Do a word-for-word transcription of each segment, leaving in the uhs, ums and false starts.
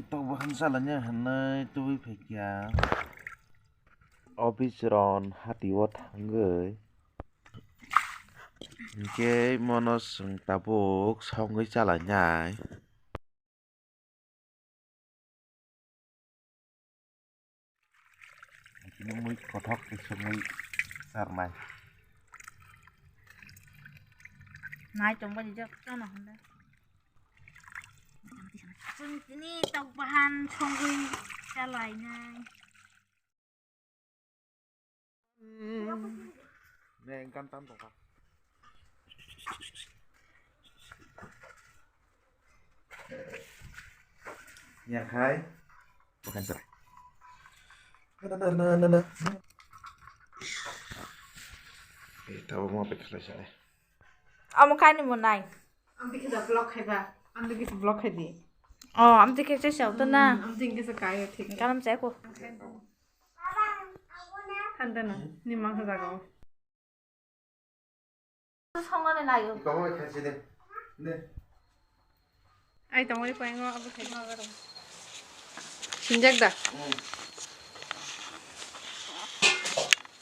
Tok bahan salanya hinwi tubui phaikha. Office ron hati o thangwi. Hinkhe mono chwng tabuk songwi chalainai. Mui kothok tei songwi charnai. Nai tongba ni jak chana hwnda. Chwng tini tok bahan songwi chalainai. Ne, engkan tam tongkha. Ya khai. Bukan sir. Na, na, na, na, na. Eh, tahu mau apa yang saya? Amo kaini mo nai. Ang dikhe da vlog khai ba. Ang dikhe vlog khai di. Oh, ang dikhe se sau to na. Hmm, ang dikhe se kai thik. Kalam se ko. Handa na, ni mang sa jaga. Songani layo. Ikaw mo khansi de. Ne. Ai tongwi paingo abo khai. Sinjak da. Hmm.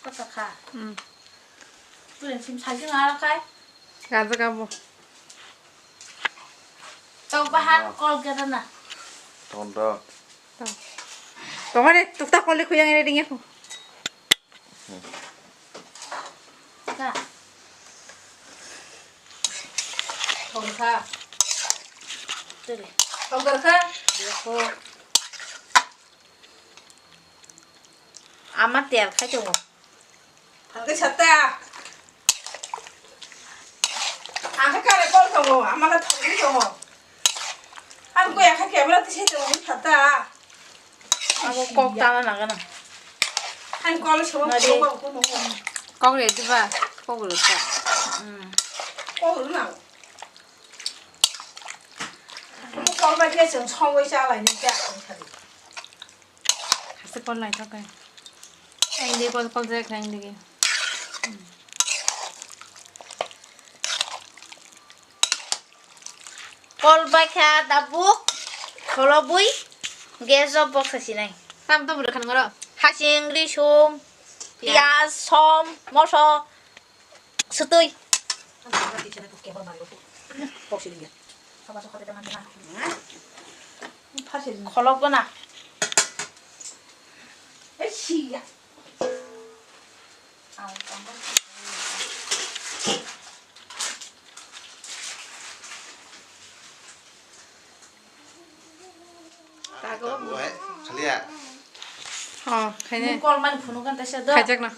Kota kha. Hmm. Tulen sim sajing ara khai. Gajak abo. Tong bahan kol gada na. Tong do. Tong. Tong are tukta kol khuyang ere dingya ko. Ka. Tong kha. Tele. Tong kha. Dekho. Ama tel khai tongo. Ang khe sata. Ang khe kare kol tongo, ama khe thongwi tongo. Ang koi ang khe camera tisai tongo, sata. Abo kok tana nangana. Ang kol sobo. Nadi. Kok re diba? Kok re ta. Hmm. Kok re nang. Kol ba khe chwng songwi chalainai khe ang khe. Hasteo kol naithok khe. Ang di kol, kol jai khe ang di. Kol bai kha tabuk, kholobwi, gas o bok sasinai. Tam tam rwkha nang oro. Hasing, risung, piyaj, som, moso, sutwi. Kholok gana. Tago. Tago, eh, khaliya. Oh, khaine. Nung kol man phunuk kan tesa do. Khaijakna.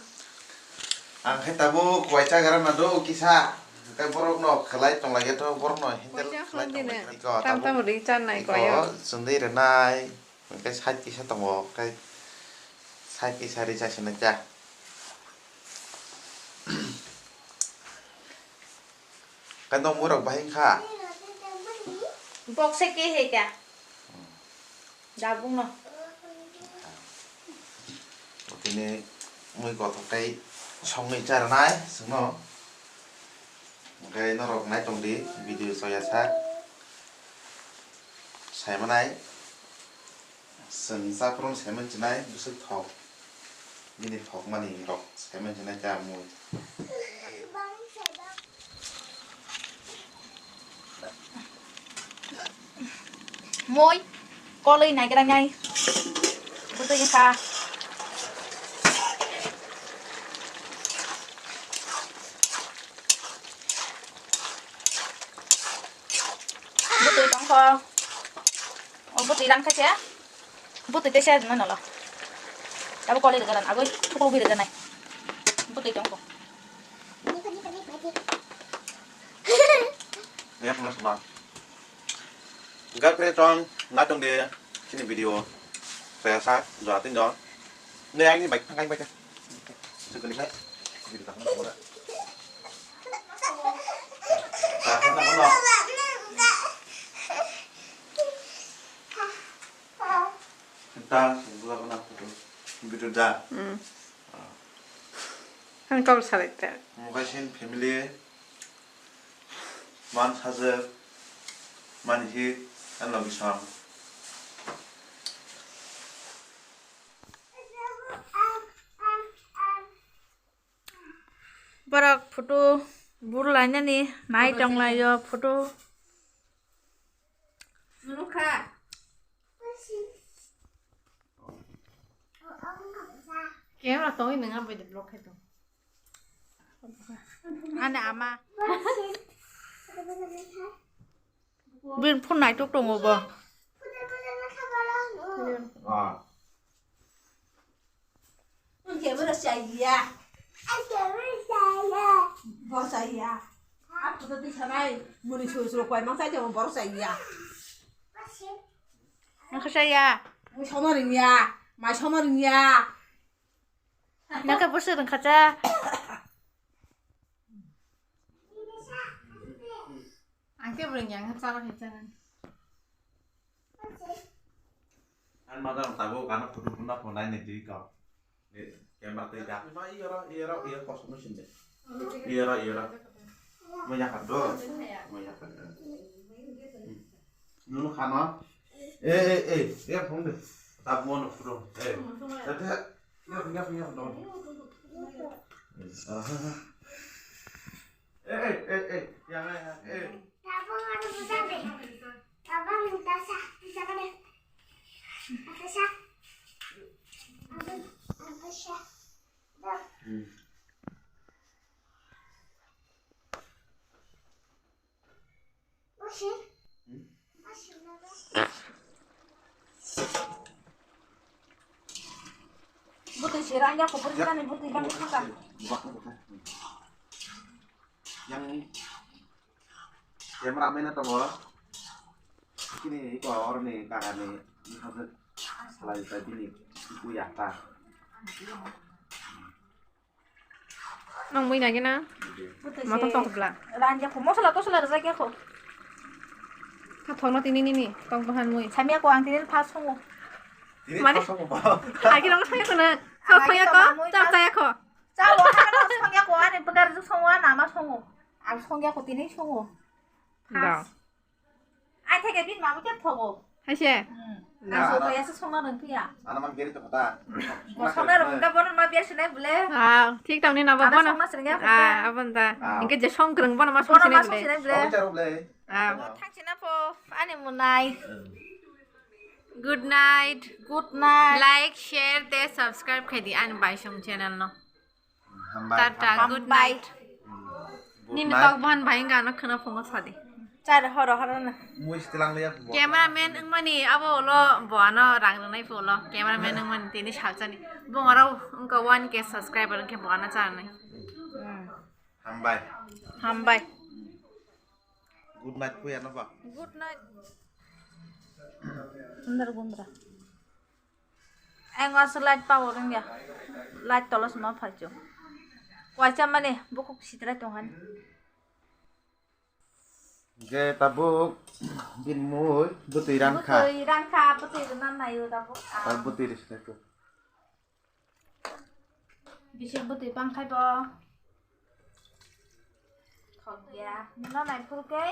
Ang khe tabuk waisa gra na do kisa. Tei borok no khlai tong lai ya to borok no handle khlai tong lai. Tam tam ri chan nai ko yo. Chwng dei rwnai. Hwnkhe side kisa tongo, tei side kisa ri chai sinai cha. Kandok murok bahai wngkha. Bokse ke he kya? Dabung no. Tini mui kothok tei songwi charnai chwngno. Hwnkhe norok nai tongdi video choya sak. Saimanai. Chwng chaphuru saiman chinai bwswk thok. Bini thokmani rok saiman chinai ta mui. Mui koloi naigra nai. Bwtwi kha. Bwtwi tongkho. O bwtwi rang khaise. Bwtwi tei se nai nolo. Abo koloi rwgwla, abo thuklugwi rwgwla nai. Bwtwi tongkho. Girlfriend tong, nai tong de, sini video. Saya sa, jora tin don. Ne, ani bike thang kai bike. Suguni kai. Video thang kai. Thang kai. Ta, sungguh apa nak tu? Video dah. Hmm. Kan kau salah tak? Mukha sin family. Man sajak, man hit, ano bisam. Photo bur lainani nai tong laio photo. Nukha. Camera tongwi nang abai de vlog khai tong. Ani ama. Bini phone naitok tongo bo. Ah. Ang camera saya. Bo saya. Apa tu di sana? Muni suruh suruh kau emang saya jangan baru saya. Ang saya. Mai sama ringya, mai sama ringya. Naka bosa ringkhacha. Ang khe bring yang chana hai chana. Ang madang tago kana photo puna pona ni dui ka. Camera tei da. Ma iyara iyara iya kosong sinde. Iyara iyara. Mo yakat do. Mo yakat do. Nunu khano. Eh eh eh eh phone de. Tab mo no photo. Eh. Tete. Ya ya ya do. Eh eh eh eh. Ya ya eh. Tabung ada bukan deh. Tabung minta sah, bisa kan deh? Apa sah? Apa sah? Butui sirang ya kubur kita nih butui bang kita. Yang camera mana tongo? Kini iko orni kagani salai tadi ni kuya ta. Nang mui nagi na? Matang tong bla. Ranja ko mosla tosla rajak ya ko. Ka thong na tini nini tong bahan mui. Samya ko ang tini pas songo. Mane? Agi nang thaya ko na. Ka thaya ko. Ta thaya ko. Cha wa ha na songya ko ani pegar ju songo na ma songo. Ang songya ko tini songo. Pas. Ai theke bin mamu khe thogo. Haise? Hmm. Na, ang so na. Kaya se songna rwng phiya. Ana man geri to kota. Bo songna rwng ka bono ma biya sinai bole. Ah, thik tong ni na bo bono. Ana songna srwng ya kota. Ah, abon da. Ah. Inke je song krwng bono ma song sinai bole. Song charo bole. Ah. Thang sina po ani munai. Good night. Good night. Like, share, te subscribe khai di ani Baisong channel no. Hambai. Tata, good night. Good night. Nini tok bohan bai wngkha ano khwna phungo sadi. Char horo horo na. Mui stilang liya. Cameraman wngmani abo ulo bo ano rang rwnai pho ulo. Cameraman wngmani tini salsani. Bongorok wngkha one K subscriber wngkhe bo ano chanai. Hambai. Hambai. Good night phuya no ba? Good night. Sundar Gundra. Ang wasu light power wngya. Light tolos ma phaichu. Waisa mani bukhuk sitra tonghan. Ge tabuk din mui butui rangkha. Butui rangkha, butui rwna naio tabuk. Tabuk butui rwsna ko. Bisi bwtwi bangkhai bo. Thokya. Nino naiphuru khe.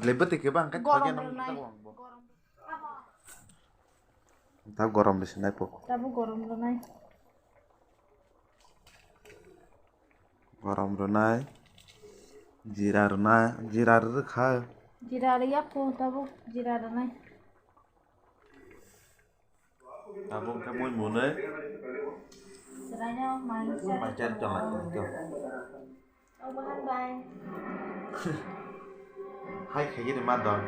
Bwlai bwtwi khe bangkhai thokya nang rwnai. Gorom. Ta gorom bisi nai po. Tabuk gorom rwnai. Gorom rwnai. Jira rwnai. Jira rwkha. Jira rwya po tabuk jira rwnai. Abo wngkha mui mwnwi. Chwraino mai chari tonglai tongkha. Obo hambai. Hai khaigini ma don.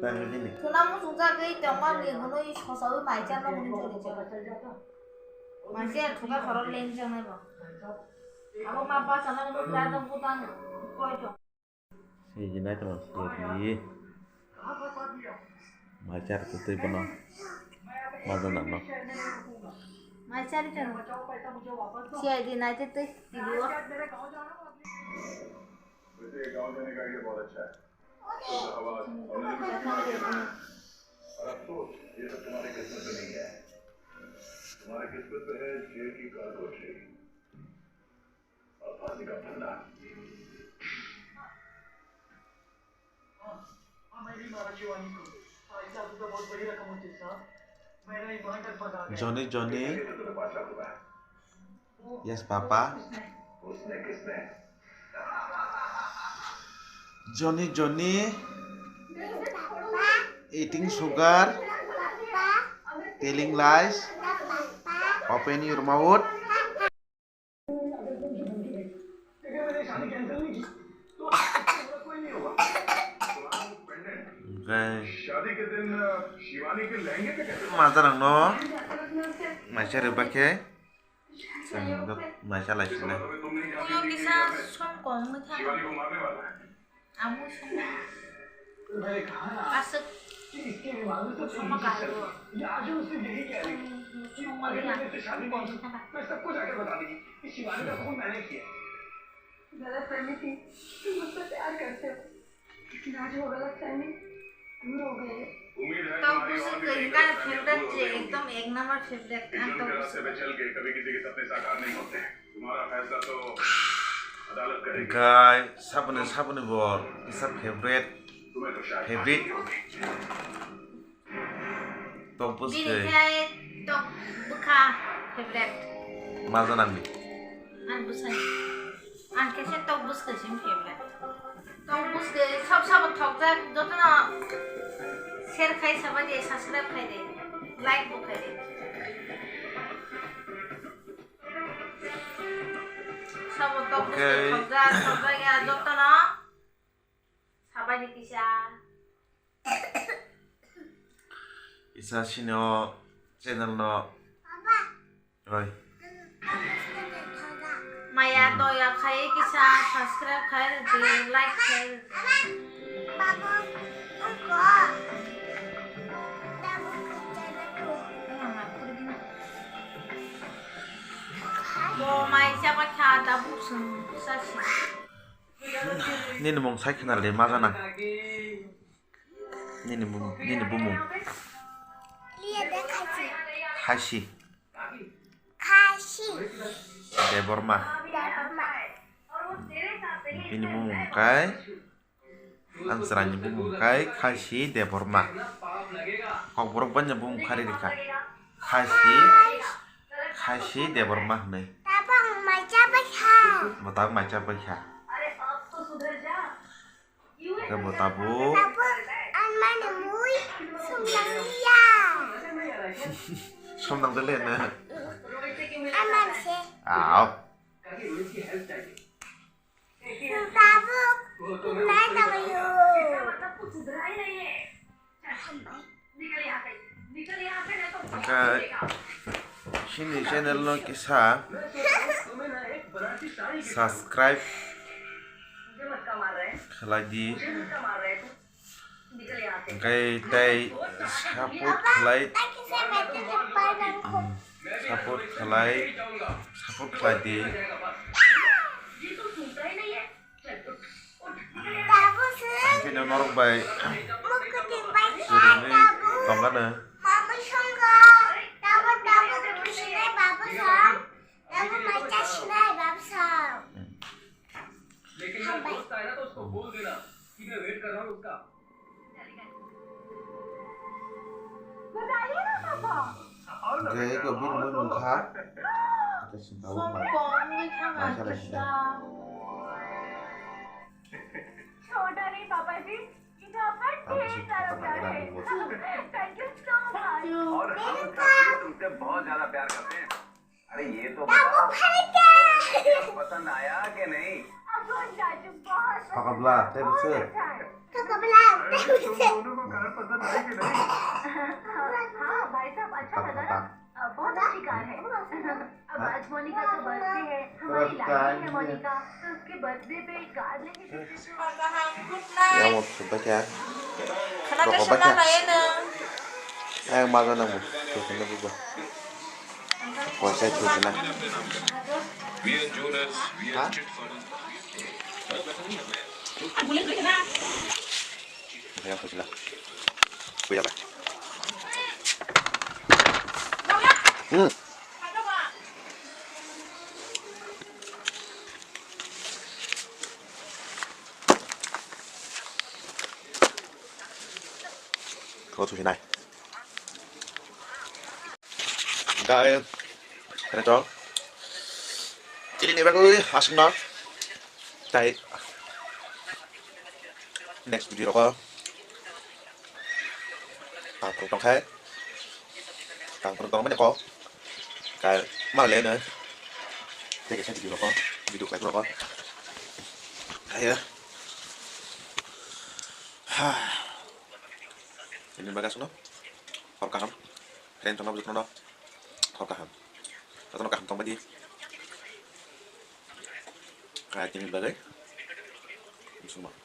Tangwi nini. Khuna muchungjagwi tongma ni hwnwi sosawi mai charno hwnwi chori chori. Mai chari thuka khoro leng chanai bo. Abo ma bachana ni bwkra no butang koi tong. Siji nai tongma sidi. Mai char kutui bono. Maja nangno. Mai chari chano. C I D nai te tui. Video. Johnny, Johnny. Yes, Papa. Johnny, Johnny. Eating sugar. Telling lies. Open your mouth. Hwnkhe majarokno maisa rwbakhe chwng maisa lai sinai. Omo kisa som kom wngkha. Amo songma. Aswk songma kahai bo. Song-, songma gana. Song kom wngkha. गलतफहमी थी, तुम मुझसे प्यार करते हो, लेकिन आज वो गलतफहमी दूर हो गई है। Tok bwswk khe hwnka favorite je, ekdom ek number favorite ang tok bwswk. Hwnkhe saboni, saboni bo kisa favorite, favorite. Tok bwswk. Bini khe tok bwkha favorite. Maja nangni. Ang bwsani. Ang khe se tok bwswk se favorite. Tok bwswk sob sobo thokjak, jotono share khai sabai de, subscribe khai de, like bo khai de. Sobo tok bwswk thokjak, thokjak ya jotono sabai de kisa. Kisa sini o channel no. Oi. Maya toya khai kisa subscribe khai rwdi, like khai rwdi. Bo mai chaba kha tabuk sung sasi. Nini mung sai khna le ma gana. Nini bumung, nini bumung. Khasi. Khasi. Debbarma. Bini bumung kai. Ang chwraini bumung kai Khasi Debbarma. Kokborok banya bumung khari rikha. Khasi, Khasi Debbarma hwnwi. Tabang mai chabai kha. Bo tabang mai chabai kha. Khe bo tabuk. Tabuk, ang mani mui sumnang liya. Sumnang de le na. Ang mani se. Aw. Tabuk, nai tabuk yo. Hwnkhe chini channel no kisa subscribe khlai di, hwnkhe tei support khlai, support khlai, support khlai di. Tabuk se. Ang khe norok bai. Mukuting bai kha tabuk. Tongkha no. Mama songkha. Tabuk tabuk tusinai babu song. Tabuk mai chasinai babu song. Hambai. Hwnkhe eko bini mui mungkha. Ate sing tabuk mai. Mai salai sida. छोटा नहीं पापा जी, इधर पर ढेर सारा प्यार है। Thank you so much। और हम तुमसे बहुत ज्यादा प्यार करते हैं। अरे ये तो बताओ, पसंद आया कि नहीं? Sakabla, tei bwswk? Sakabla, tei bwswk? हाँ, भाई साहब, अच्छा लगा ना? बहुत अच्छी कार है। अब आज मोनिका का बर्थडे है, हमारी लाडली है मोनिका, तो उसके बर्थडे पे कार लेके Yang mau coba ya. Rokok baca. Yang makan nang bu. Tuh kena bu. Puasa itu kena. Hah? Yang kecil lah. Kuya lah. Hmm. Kau tuh sinai. Kai, kene chwng. Chini ni bagwi aswkno. Tai next video rogo tang phuru tongkhe. Tang phuru tongmani kok. Kai ma le no. Tei kaisa video rogo, video khlai rogo. Ayo. Ha. Ini bagwi aswkno. Hor kaham. Friend tongna bujuk no. Hor kaham. Jotono kaham tongbai di. Kai tini bagwi. Bisingma.